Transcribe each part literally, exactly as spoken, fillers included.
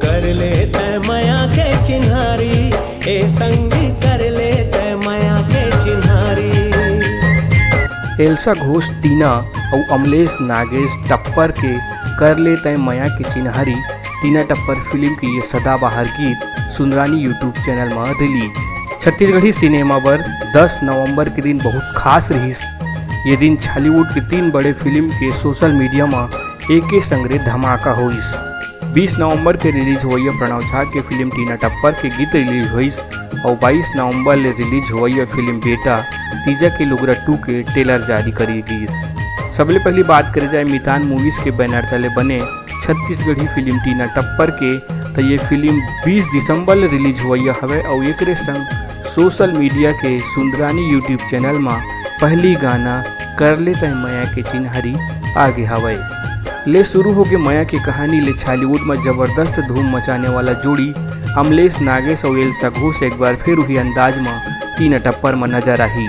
कर ले तै मया के चिन्हारी, ए संगी कर ले तै मया के चिन्हारी। एल्सा घोष टीना अउ अमलेश नागेश टप्पर के कर ले तै मया के चिन्हारी टीना टप्पर फिल्म के ये सदाबहार गीत सुंदरानी YouTube चैनल म रिलीज। छत्तीसगढ़ी सिनेमा बर दस नवंबर के दिन बहुत खास रिहिस। ये दिन छॉलीवुड के तीन बड़े फिल्म के सोशल मीडिया म एके संगरे धमाका होइस। बीस नवंबर के रिलीज होवइया प्रणव झा के फिल्म टीना टप्पर के गीत रिलीज होइस अउ बाईस नवंबर ले रिलीज होवइया फिल्म बेटा तीजा के लुगरा टू के ट्रेलर जारी करे गीस। सबले पहली बात करे जाए मितान मूवीज के बैनर तले बने छत्तीसगढ़ी फिल्म टीना टप्पर के, त ये फिल्म बीस दिसंबर ले रिलीज होवइया हवय अउ एकरे संग सोशल मीडिया के सुंदरानी YouTube चैनल म पहली गाना कर ले तय मया के चिन्हारी आगे हवय। ले शुरू होगे मया के कहानी ले छॉलीवुड म जबरदस्त धूम मचाने वाला जोड़ी अमलेश नागेश अउ एल्सा घोष एक बार फिर उही अंदाज म टीना टप्पर म नजर आही।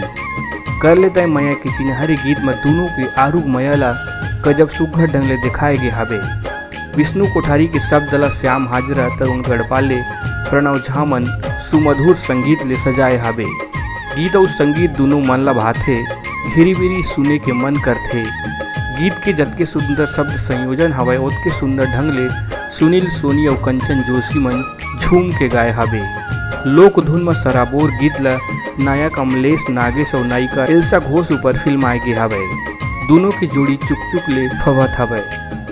कर ले तय मया के चिन्हारी गीत म दूनों के आरुग मया ला गजब सुघर ढंग ले दिखाए गे हाबे। विष्णु कोठारी के शब्द ला श्याम हाजरा, तरुण गढ़पाले, प्रणव झा मन सुमधुर संगीत ले सजाए हाबे। गीत अउ संगीत दूनों मन ला भाथे, घेरी बेरी सुने के मन करथे। गीत के जतके सुंदर शब्द संयोजन हवय, ओतके सुंदर ढंग ले सुनील सोनी अउ कंचन जोशी मन झूम के गाए हाबे। लोक धुन म सराबोर गीत ल नायक अमलेश नागेश अउ नायिका एल्सा घोष ऊपर फिल्माए गे हावय। दूनों के जोड़ी चुक चुक ले फवत हावय।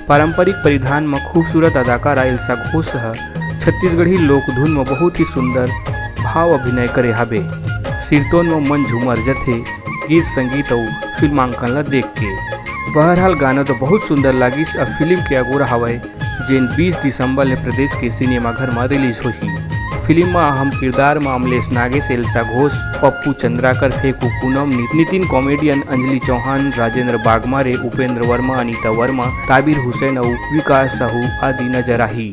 पारंपरिक परिधान म खूबसूरत अदाकारा एल्सा घोष ह छत्तीसगढ़ी लोक धुन म बहुत ही सुंदर भाव अभिनय करे हाबे। सिरतोन म मन झूमर जथे गीत संगीत अउ फिल्मांकन ल देख के। बहरहाल गाना तो बहुत सुंदर लागिस। अब फिल्म के अगोरा हवय जेन बीस दिसंबर ले प्रदेश के सिनेमाघर म रिलीज होही। फिल्म म अहम किरदार म अमलेश नागेश, एल्सा घोष, पप्पू चंद्राकर, फेकू पूनम, नि-, नितिन कॉमेडियन, अंजलि चौहान, राजेंद्र बागमारे, उपेंद्र वर्मा, अनीता वर्मा, ताबिर हुसैन अउ विकास साहू आदि नजर आही।